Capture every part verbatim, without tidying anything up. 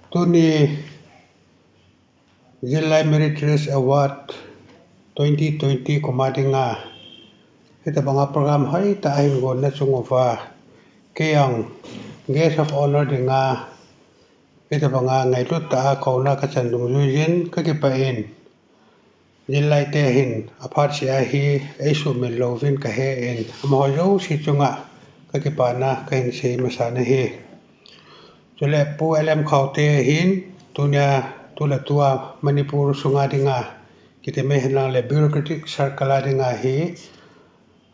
Tuni Zillai Meritorious Award twenty twenty kum a ding a hitobang a program hoi tak a hin guatna chung ua kei ang guest of honour ding a hitobang a ngailut tak a kouna ka chan dungzui in ka kipâk in, zillaite hin a phat sia hi ei sumin lo vin ka he in, amahaw zosia chung ah ka kipâkna ka hin sei masa ahi. Chuleh Pu L M Khaute hin tunia, tu le tu a Manipur sung a ding a kiti mai hen lang leh bureaucratic circle a ding a hi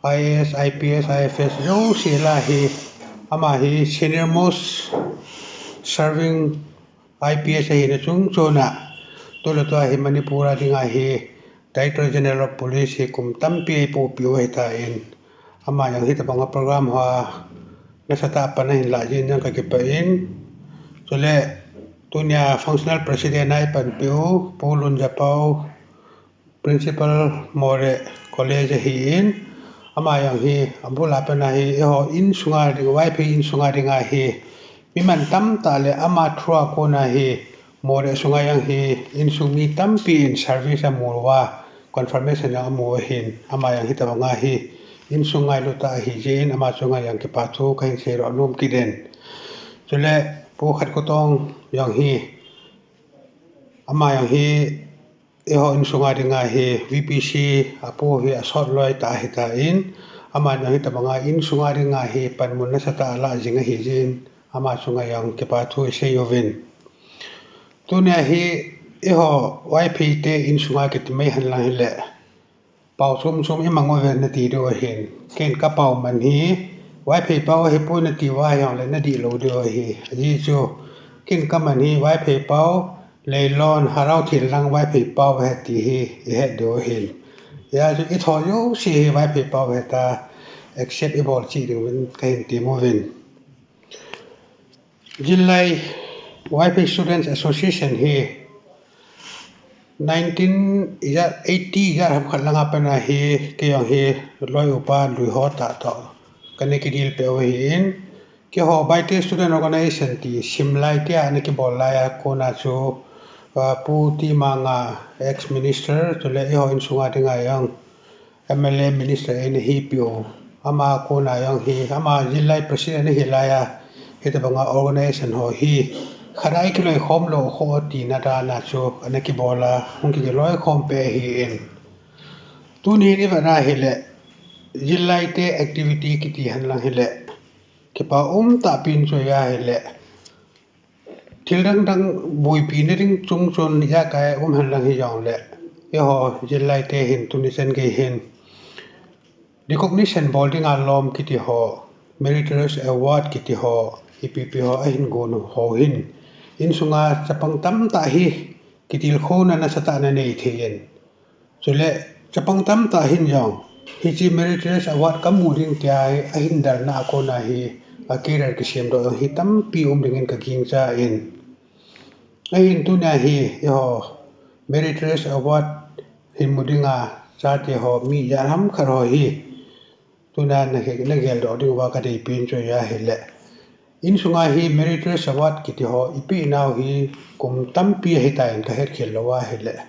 I A S, I P S, I F S zosia la hi, ama hi senior most serving I P S ahina chungchâng ah, tu le tu a hi Manipur a ding a hi Director General of Police hi kum tampi ei puakpiu ahi ta in, ama jong hitobang a program ha nasatah a pan a hin la zing in ka kipâk in, chuleh tunia functional president a ei panpiu Pu Lunzapau, principal Moreh College ahi in, ama jong hi a bul a pan a hi eihaw insung a ding, Vaiphei insung a ding a hi mi man tam tak leh ama through a kona hi Moreh sung a jong hi insung mi tampi in service a mu ua, confirmation jong a mu ahin, ama jong hitobang a hi insung ngailut tak ahi ziakin ama chung a jong kipâk thu ka hin sei rawh nuam kit in. Chuleh Pu Khatkotawng jong hi, ama jong hi eihaw insung a ding a hi V P C a pu hi a sawt lawi tak ahi ta in, ama jong hitobang a insung a ding a hi panmun nasatah a la zing ahi ziakin, ama chung a jong kipâk thu i sei uvin. Tunia hi eihaw Vaipheite insung a kiti mai hen lang hileh, pau chuam chuam i mang ua ven na ti deu ahin, ken ka pau man hi Vaiphei pau ahi puai na ti ua hiangleh na dih lo deu ahi. Ahi chu, ken ka man hi Vaiphei pau, Leilawn, Harau Thinlang Vaiphei pau ahi ti hi i het deu ahin. Zia chu i thaw zosia hi Vaiphei pau ahi ta, accept i bawl chiat dingin ka hin ti uvin. Zillai Vaiphei Students Association hi nineteen eighty zat ham khat lang a pan a hi, kei jong hi loi upa lui haw tak tawh ka na kidil peh u ahi in, keihaw Baite Student Organisation ti sim lai tia na kibawl lai a kona chu, Pu T. Manga, ex minister, chuleh eihaw insung a ding a jong M L A minister ei na hi piu. Ama kona jong hi, ama zillai president ahi lai a, hitobang a organisation haw hi khat a i kiloikhawm lo kha tina dan a chu a na kibawl a, hung kiloikhawm peh ahi in. Tuni hin i vet a hileh, zillaite activity kiti hen lang hileh, kipak um tak pi'n chu a hileh, thil dang dang buaipina ding chung chun zia kai um hen lang hijongleh, eihaw zillaite hin tuni chan gei hin recognition bawl ding a lawm kiti haw, Meritorious Award kiti haw, ipi ipi haw a hin guan haw hin, insung a chapang tam tak hi kitilkhouna nasatah a na nei thei in. Chuleh, chapang tam tak hin jong, hiche Meritorious Award ka mu ding tia a hin dalna a kona hi, a career kisiamdawk hi tampi um dingin ka gingcha in. Ahin tunia hi, eihaw Meritorious Award hin mu ding a chate haw mi zat ham khat haw hi, tuna na geldaw ding ua ka deipi'n chu a hileh, insung a hi Meritorious Award kiti haw i pianau hi kum tampi ahi ta in ka hetkhial lo a hileh,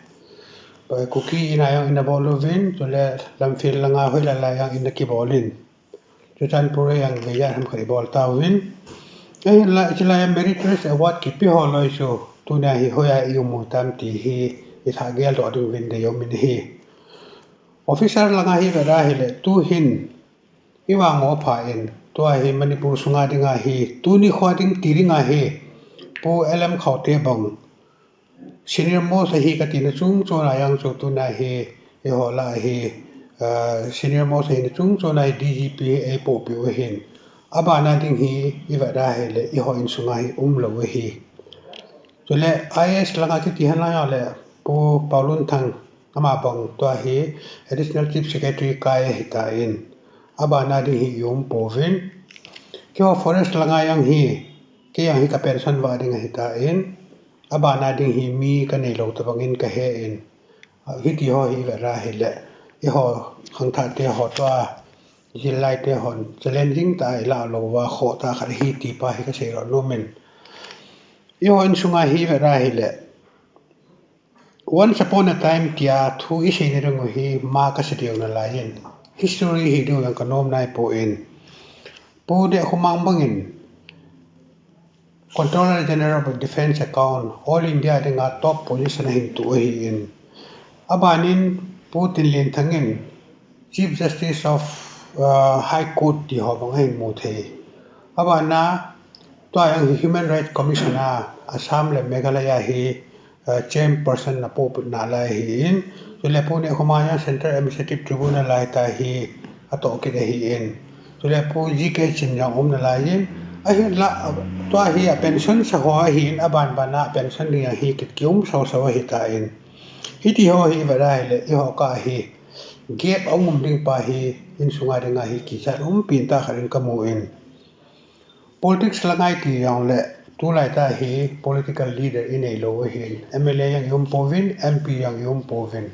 Kuki in a jong i na bawl uvin, chuleh Lamphel lang a hoi lai lai jong i na kibawl in, Churachandpur a jong vei zat ham khat i bawl tau in. Ahinla, hiche lai a Meritorious Award kipe haw lai chu, tuna hi hoi a i um u tam ti hi i thah geldaw ding uvin dei um in ahi. Officer lang a hi vet a hileh, tu'hin i vang a pha in, tua hi Manipur sung a ding a hi, tuni khua ding ti ding a hi, Pu L M Khaute bang senior most ahi ka tina chung chun a jong chu tuna hi, eihaw la hi, senior most ahina chung chun a hi D G P ei puakpiu ahin. A ban a ding hi i vet a hileh eihaw insung a hi um lo ahi. Chuleh I A S lang a kiti hen lang a leh Pu Paulunthang, ama bang tua hi Additional Chief Secretary kai ahi ta in, a ban a ding hi i um puau in. Keihaw forest lang a jong hi, kei jong hi ka pension va ding ahi ta in, a ban a ding hi mi ka neilo tabang in ka he in, hiti haw hi i vet a hileh, eihaw khangthakte haw tua, zillaite haw'n challenging tak a i la lo ua khawh tak khat ahi ti pa hi ka sei rawh nuam in. Eihaw insung a hi vet a hileh, once upon a time tia thu i seina ding uh hi ma ka sa diu nalai in, history hi ding uh ka nuam nai pua in, Pu Nehkhomang bang in Controller General of Defence Account, All India ding a top position a hin tu ahi in, a ban in Pu Tinlianthang in Chief Justice of High Court ti haw bang a hin mu thei. A ban a tua hi Human Rights Commission a Assam leh Meghalaya hi chairperson a pawtputna lai ahi in, chuleh Pu Nehkhomang Central Administrative Tribunal lai ta hi a tawh kit ahi in, chuleh Pu G K Chimjang um nalai in, ahinla tua hi a pension sa haw ahi in, a ban ban a pension ding a hi kit ki um sau sau ahi ta in, hiti haw hi vet a hileh eihaw ka hi gap a um ding pa hi, insung a ding a hi kichat um pi'n ta khat in ka mu in, politics la ngai ti jong leh tulai ta hi political leader i neilo ahin, M L A jong i um puau in, M P jong i um puau in,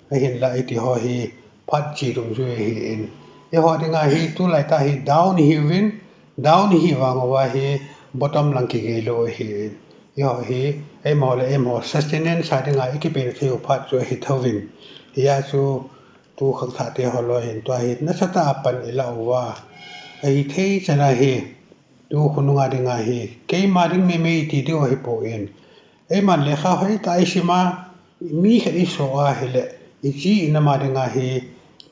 ahinla hiti haw hi phat chi dungzui ahi in, eihaw ding a hi tulai ta hi down i hiu in, down i hi vang ua hi bottom lang kigeilo ahi in, eihaw hi eimaw leh eimaw sustenance a ding a i kipeina thei uh phat chu ahi tho in, hia chu tu khangthakte haw lawi hin tua hi nasatah a pan i la ua, ahi thei chan a hi tu khonung a ding a hi keima ding meimei ti diu ahi pua in, eima'n lekha hoi ta i sim a, mi khat i suak a hileh i chi i nam a ding a hi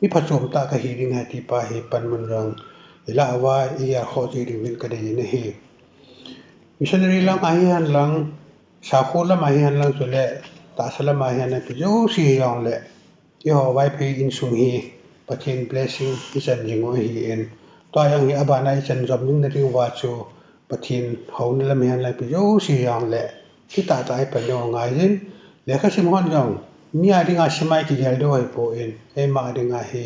mi phachuam tak ka hi ding ahi ti pa hi panmun rang i la ua, i gel khawk chi ding in ka dei in ahi. Missionary lam a hi hen lang, sakhua lam a hi hen lang, chuleh tahsa lam a hi hen lang, pi zosia hi jong leh eihaw Vaiphei insung hi Pathian blessing i chan zing uh ahi in, tua jong hi a ban a i chan zom dingna ding ua chu Pathian houna lam hi hen lang, pi zosia hi jong leh kitahtah a i pan ding uh ngai in, lekha sim hon jong mi a ding a sim a i kigel diu ahi pua in, eima ding a hi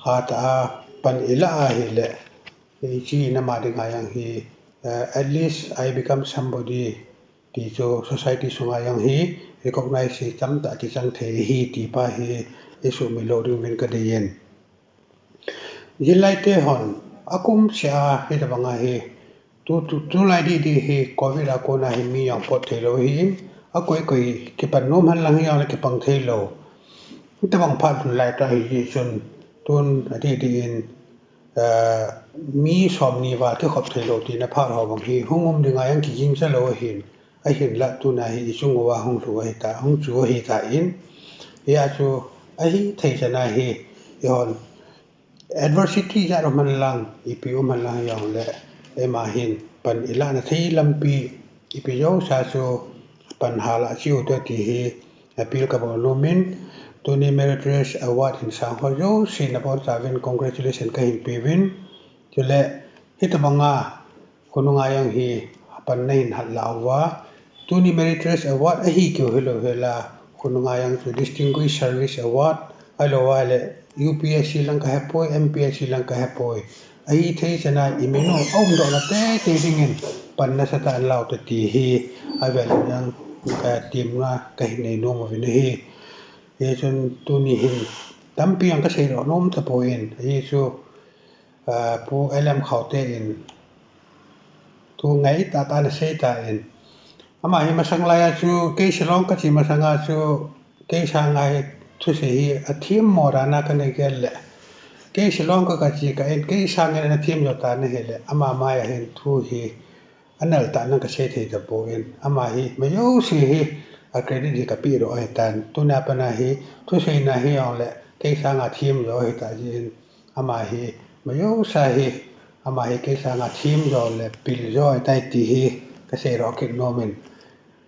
hatah a pan i la a hileh, i chi i nam a ding a jong hi at least I become somebody ti chu society sung a jong hi recognize hi tamtah kichang thei ahi ti pa hi i sumil lo ding in ka dei in. Zillaite hon a kum sia a hitobang a hi, tulai di di hi covid a kona hi mi jong pawt theilo hi in, a koi koi kipan nuam hen lang hi jong leh kipang theilo, hitobang phat hun lai ta hi chun, tun a di di in mi sawmni val kikhop theilo tina phat haw bang hi hung um ding a jong kiging cha lo ahin, ahinla tuna hi i chung ua hung chu ahi ta in, hia chu ahi thei chan a hi, i hon adversity zat um hen lang, ipi um hen lang hi jong leh, eima hin pan i lana thei lampi ipi zosia chu pan hâl ah chiu ta ti hi appeal ka bawl nuam in, tuni Meritorious Award hin sâng haw zosia na bawn chau in congratulation ka hin piu in, chuleh hitobang a khonung a jong hi panna hin hat la ua, tuni Meritorious Award ahi keu hilo hela, khonung a jong chu Distinguished Service Award ahilo a leh U P S C lang ka he puai, M P S C lang ka he puai, ahi thei chan a i min u a umdokna tete dingin pan nasatah in lau ta ti hi a vel in jang tiamna ka hin nei nuam uvin ahi. Hichun tuni hin tampi jong ka seidaw nuam ta puai in, hi chu Pu L M Khaute in thu ngai tata na sei ta in, ama hi masang lai a chu kei Shillong ka chia masang a chu kei sâng a hi thusei hi a thiam maw dan a ka nei gel leh, kei Shillong ka ka chia ka in kei sâng in a thiam zaw ta na hileh ama mai a hin thu hi a nal ta nang ka sei thei ta puai in, ama hi mazosia hi a credit hi ka pidaw ahi ta'n, tuna pan a hi thuseina hi jong leh kei sâng a thiam zaw ahi ta ziakin, ama hi mazosia hi, ama hi kei sâng a thiam zaw leh pil zaw ahi tai ti hi ka seidaw kit nuam in,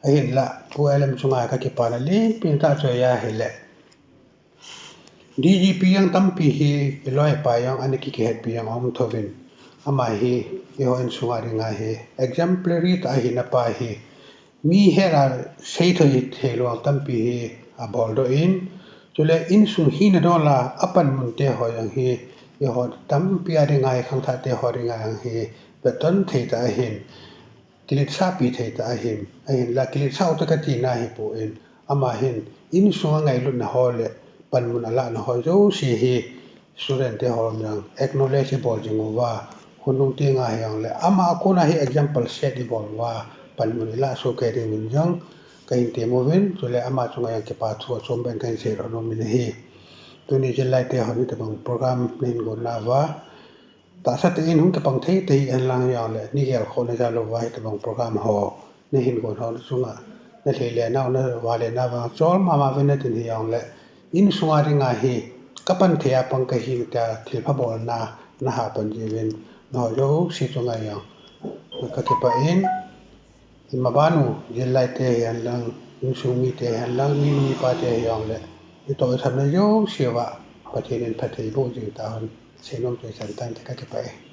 ahinla Pu L M chung a ka kipana lianpi tak chu ahileh D G P jang tampi hi i lawi pa jang a ni ki kihetpi jang a um tho in, ama hi eihaw insung a ding a hi exemplary tak ahina pa hi, mi het a sei thei theilo tampi hi a bawldok in, chuleh insung hina dawl a a panmunte haw jang hi eihaw tampi a ding a hi khangthakte haw ding a jang hi vetton thei ta ahin, kiletsakpi thei ta ahin, ahinla kiletsau ta ka tina hi pua in, ama hin insung a ngailutna haw leh panmun a lâkna haw zosia hi studentte haw jang acknowledge i bawl zing ua, khonung tiang a hi jong leh ama a kona hi example set i bawl ua, panmun i la sua kei dingin zong ka hin ti mu in, chuleh ama chung ah kipakthu a chuam pen ka hin sei lo nuam in ahi. Tuni zillaite haw'n hitobang program na hin guatna ua, tahsa te in hung kipang thei thei hen lang hijongleh, ni gelkhawna jal ua hitobang program haw na hin guat haw chung ah, na thei le nau na va le na vang chawl ma ma vin na tin hijongleh, insung a ding ahi, ka pan thei a pang ka hi tia thilpha bawlna na ha pan ziakin, nanghaw zosia chung ah ka kipâk in, i maban u zillaite hihen lang, insung mite hihen lang, mi nu mi pate hijongleh, i tawh i thamna zosia ah Pathian in phatthei boh zing ta hen, seinuam tui chan tan ti ka kipâk e.